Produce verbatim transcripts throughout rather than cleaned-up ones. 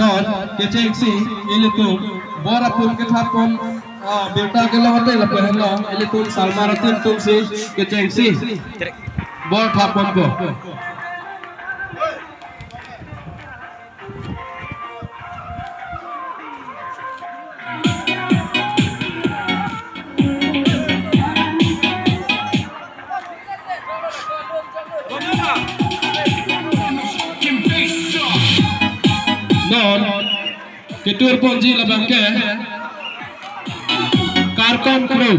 Non, kechengsi, ilitum, bor apum kethap pon, ah, birta kelong ate lapen lo, ilitum Salmar atum atumsi, kechengsi. Bor thap ponpo. Non, ketur ponji labang ke Karkon Kro.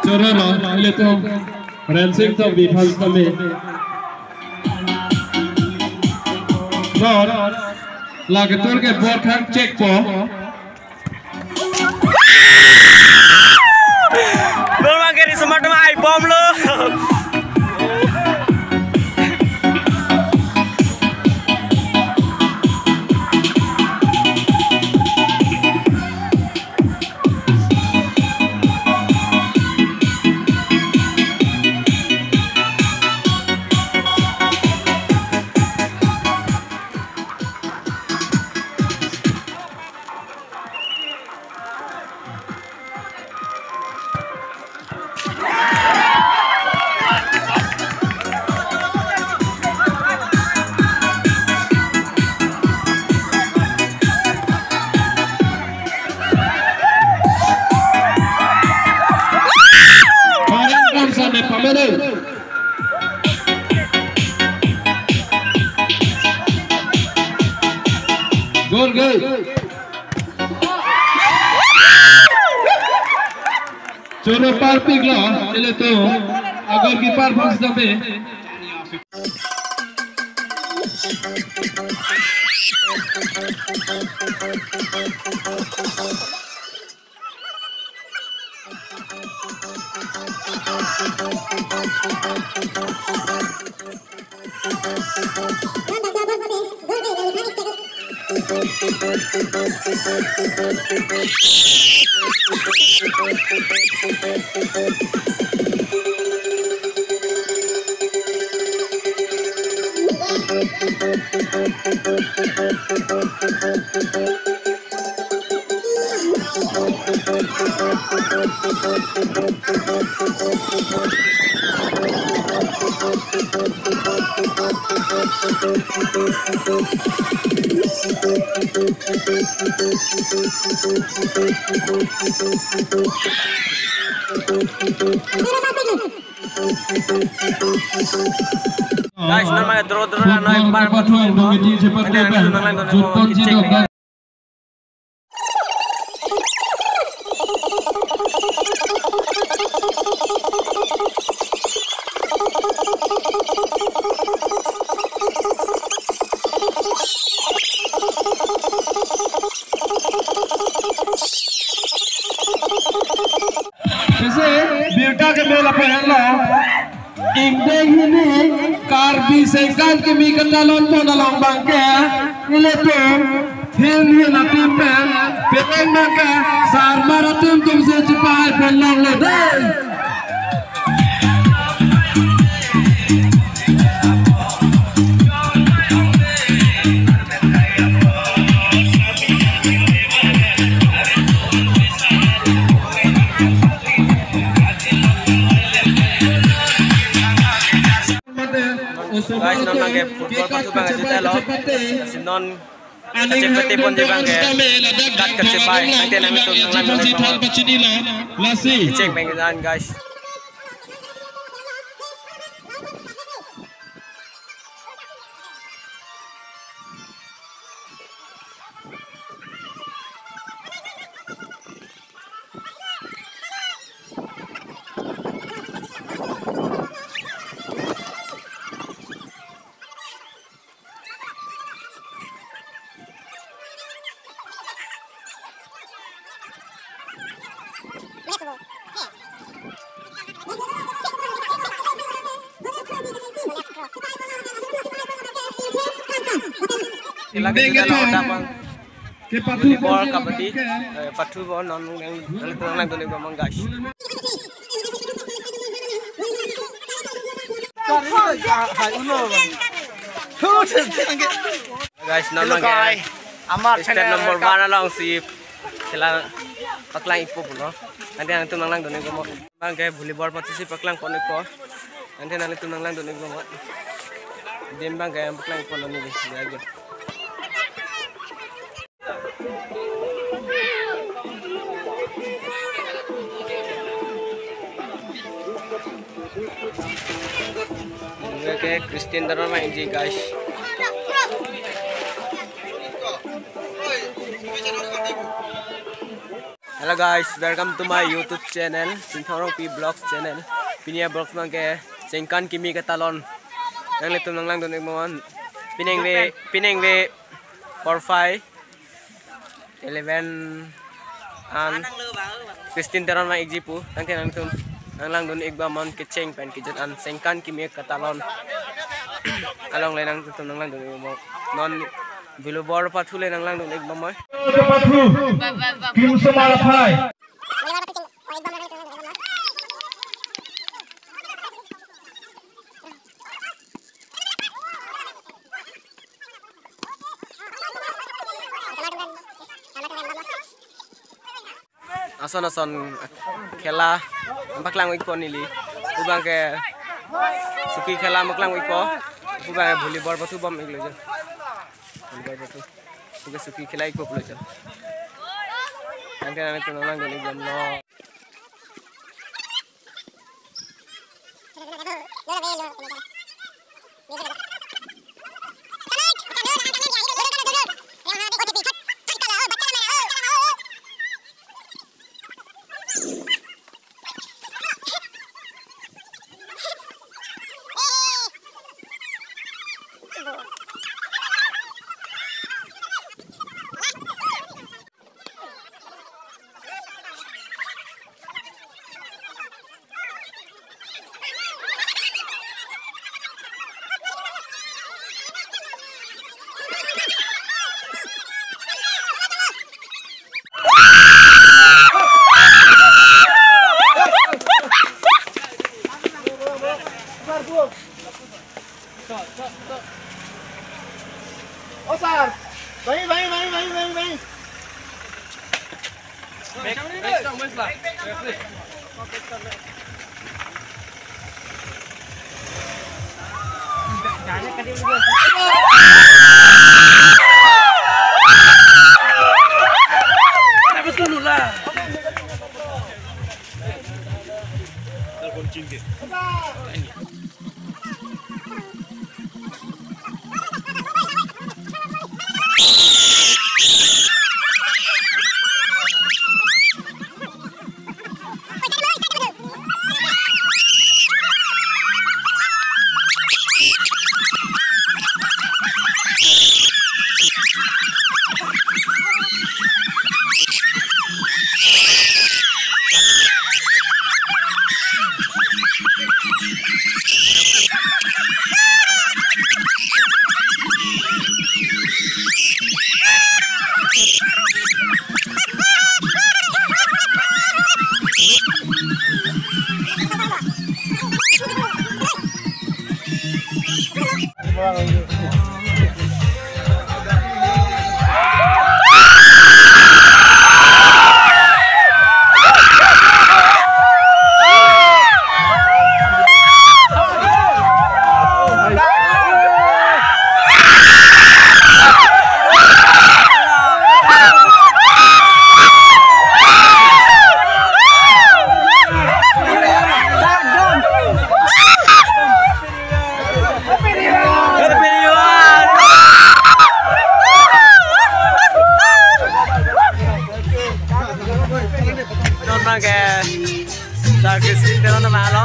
Chorolo, ilitum Rensing Tokbi aphan tame. Non, la ketur ke bor thang chekpo. Bor bang ke ri smart ma ai bom lo. Parang Ramsa ne pamene. Gol, gol. Choro parpik lo, ilitum. Agor keeper aphan sitame. Guys, non mane dro dro la noi bar pathu bar. Pathu bar. Nanglangdun, nanglangdun, nanglangdun. Isi birta keme lapu henlo. Ingdeng hini Karbi Sengkan Kimi Katalon pon along abangke ilitum hin hin atum pen, penang abangke sarmar atum atum si chepai pon longlo dei. Guys, non abangke football pathu abang ajut lo. Si non kachepate ponji abangke kat kachepai. Nanti nang itu nang nang nang nang. Cek abang jalan, guys. Lagi kita lo, abang. Volleyball, kabaddi, eh, pathu bo non nang, nang, nang, nang dun-ik bomnon, guys. Guys, non abangke stage number one alongsi khela paklang-ikpo pulo. Nanti nangtum nang nang dun-ik bomnon. Abangke volleyball pathu si paklang pon-ikpo. Nanti nanglitum nang nang dun-ik bomnon. Dim abangke paklang-ikpo non neli. Dia aja. Oke, Christian Teron main ji, guys. Hello guys, welcome to my YouTube channel, Sinthang Rongpi Vlogs channel. Pini avlogs abangke Sengkan Kimi Katalon. Nanglitum nang nang dun-ik bomnon. Piningve, piningve four five, eleven an Christian Teron ma-ikji pu. Tangte nangtum nang lang dun-ik bomnon kecheng pen kejut an Sengkan Kimi Katalon along le nangtum nang lang dun-ik bomnon. Non volleyball pathu le nang lang dun-ik bomnon. Pathu. Kim Somar aphai. Ason ason khela paklang-ikpo neli. Pu abangke suki khela paklang-ikpo. Pu abangke volleyball pathu bom-iklo jo. Volleyball pathu. Pu ke suki khela-ikpo pulo jo. Tangte nanglitum nang lang dun-ik bomnon. Oh, sir. Bhai, bhai, bhai, bhai, bhai, bhai. Back, back, back, back. Non abang ke sa Christine te non abang lo.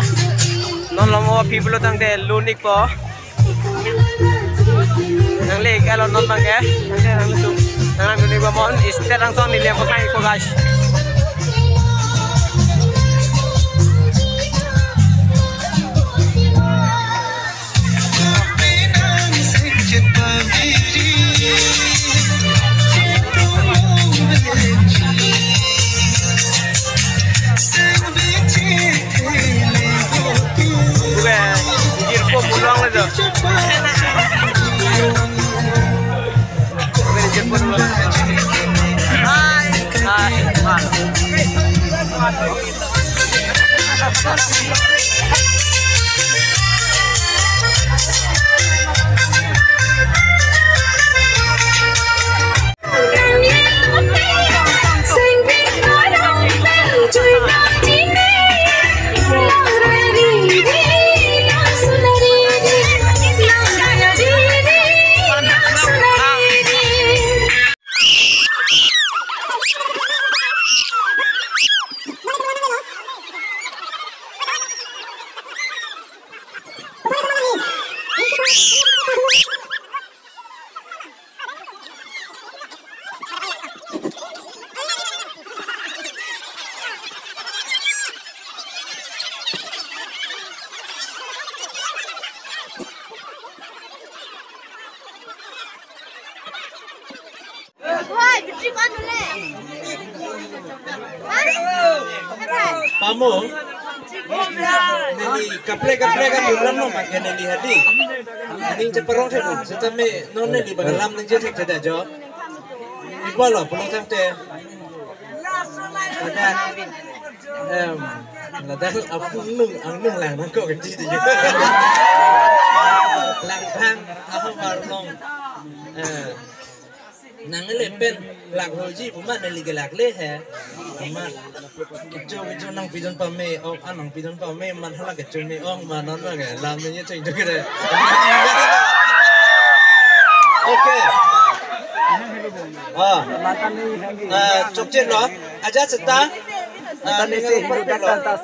Non lo mo pi pulo tangte lunik po. Nangle iklo non abang ke. Nang lunik po, mon stage angsong neli paklangpo guys. Oke, jirpo mulong aja. Oke, jirpo mulong. Hai, hai, hai. Pamo, neli kaprek kaprek kan bulan no makan neli hadi. Ning ceperong thek, setame non neli bagalam ning cetek thek jo. Ipo lo, pulo tangte. Ladak, em, ladak apung nung, angnung lang nangkok kenti tu. Langthang, ahavar long. Eh, nang le pen lak hoji puma neli ke lak le he. Puma kecho kecho nangpidun pame, ok, ah, nangpidun pame, man hala kecho me ong, man non bang, eh, lam ni cheng tu kira. Oke. Ah. Ah, chokche lo. Aja seta. Ah, ni si, ni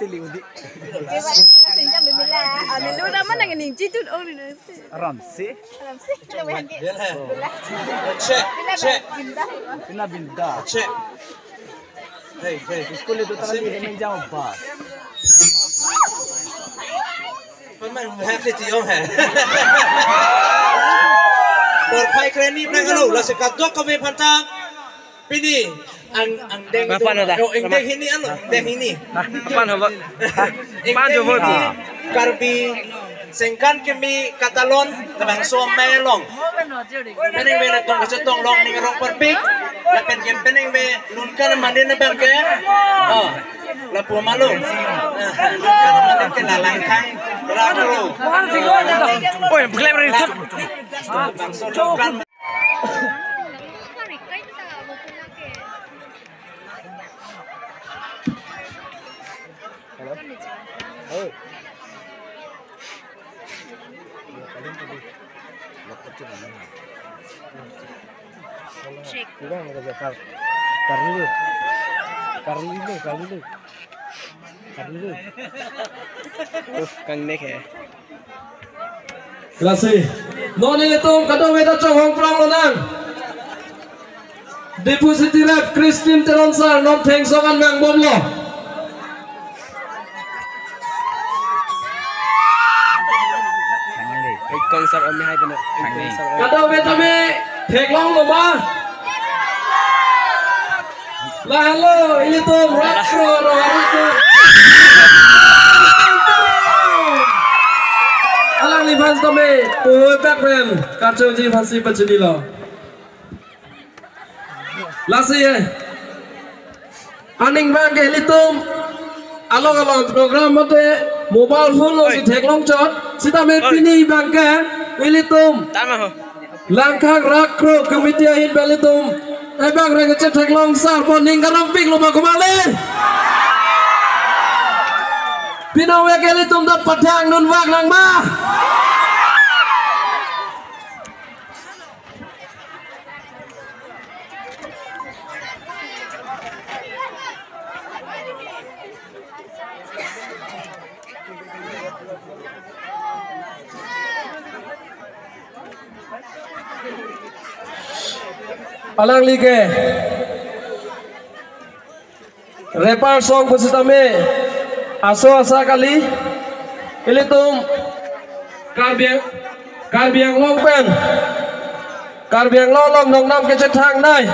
si, si. Amilu nama nang ning chitut ong ni. Ramsi. Ramsi. Bela. Check, check. Pina binda. Check. Hey, hey. School itu tadi ini jauh bah. Pamang hak ke tiong hai. Porphai kreni nang alo, lasi kadokave aphanta. Pini, ang, angdeng. Apa itu, nada? Yo, angdeng hini alo, angdeng hini. Apa nada? Angdeng hini, Karbi Sengkan Kimi Katalon, labangso amei along. Penang ve latum kachetong longning arong parpik, lapen ke penang ve Lunkan Mandin abang ke. Oh, lapu malo. Lunkan Mandin ke la Langthang. Oi, yang berkelai berani tap. Check. Karli, karli, karli. Karli. Uf, kangnek he. Lasi. Non ilitum kadokave ta chonghong prang lonang. Deputy Rep Christine Teron sir non thengsong an vang bomlo. Kong sir om hai kono. Kong sir om. Kadokave tame theklonglo ma? Lahelo ilitum rakro ro arutu. Alangliphan tame puhoi pek pen kachongji aphansi pachinilo. Lasi, eh. Aning abang ke ilitum along along program mate mobile phone alongsi theklong chot. Sitame pini abang ke ilitum tama ho. Langkhang Rakro Committee ahin pen ilitum ebang reng chetheklong sar po ning karongpiklo ma kumali. Pini ave ke ilitum ta pathang nunvak nang ma. Alangli ke Rapper song pusitame aso asa kali. Ilitum Karbi Ang-, Karbi Anglong pen, Karbi Anglong along nongnam kechethangnei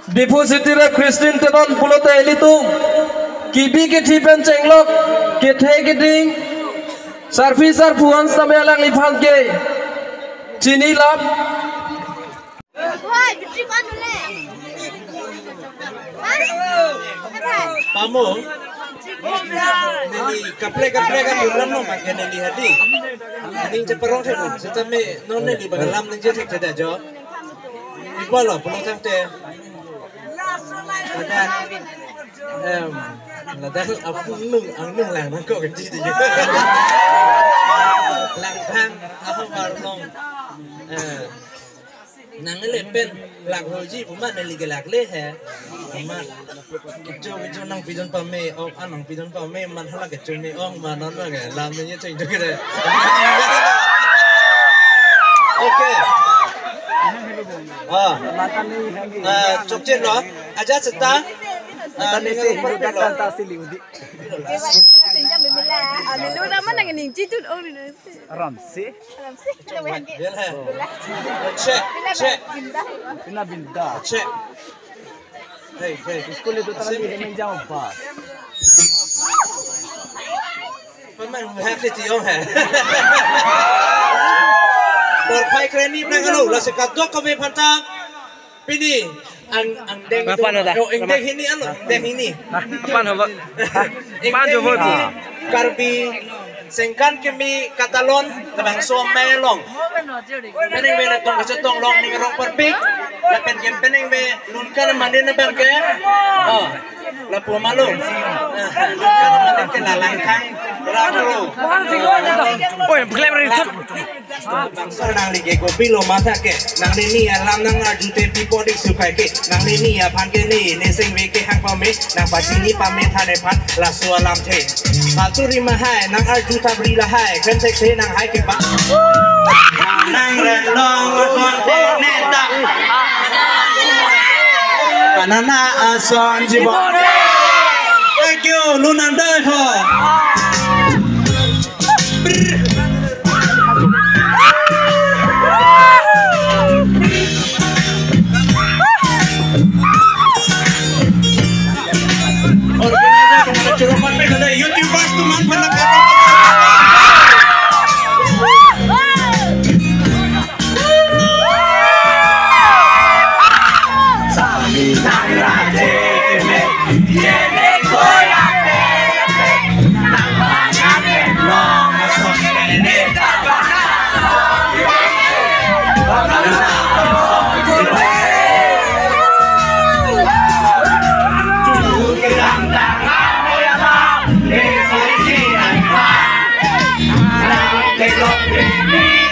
Deputy Rep Christine Teron pulote ilitum kebi kethe pen chenglok, kethe keding, sarpi sarpo an sitame alangliphan ke chinilap. Pamo, neli kaprek kaprek kan ulam no make neli hadi. Ning cheparong thek, sitame non neli bagalam ning je thek theda jo. Ipo lo, pulo tangte. Ladak, em, ladak apung nung, ang nung lang nang kok kecil tu je. Langkhang, apa warlong. Eh. Nang le pen lak hoji pu ma neli ke lak le he. Amat kecho kecho nangpidun pame, ok, ah, nangpidun pame, man hala kecho me ong ma non ma ke lam ni cheng cheng ke. Okay. Ah. Ah, chokchen lo. Aja seta. Ah, neli si lo. Amilu nama nang ning chitut ong ni. Ramsi. Ramsi. Check, check. Pina binda. Check. Hey, hey. School itu tadi dia main jauh bas. Pemain hack ni tiong hai. Porphai kreni prang alo, lasi kadokave aphanta. Pini, ang, angdeng, pan ada. Oh, angdeng hini ano, angdeng hini. Pan apa? Pan jo hini. Karbi Sengkan kemi katalon, labangso amei along. Penang ve tong kachetong long ning rong parpik. Lapen ke penang ve lunkan manin abang ke. Oh. Lapu malo. Lunkan manin ke Langkhang Rakro. Oh, yang berkelai berani tap. Bangso nangli ke kopilo matha ke, nangli ni alam nang arju te pi bodik sukai ke, nangli ni aphan ke ni, ni sing ve ke hang pame, nang pachini pame than ephan, laso alam the. Paltu rima hai, nang arju tabri lahai, kren thek the nang hai ke ba. Nang ren long kon te neta. Banana ason jibon. Thank you, lunang dai ho. Kelong ri me,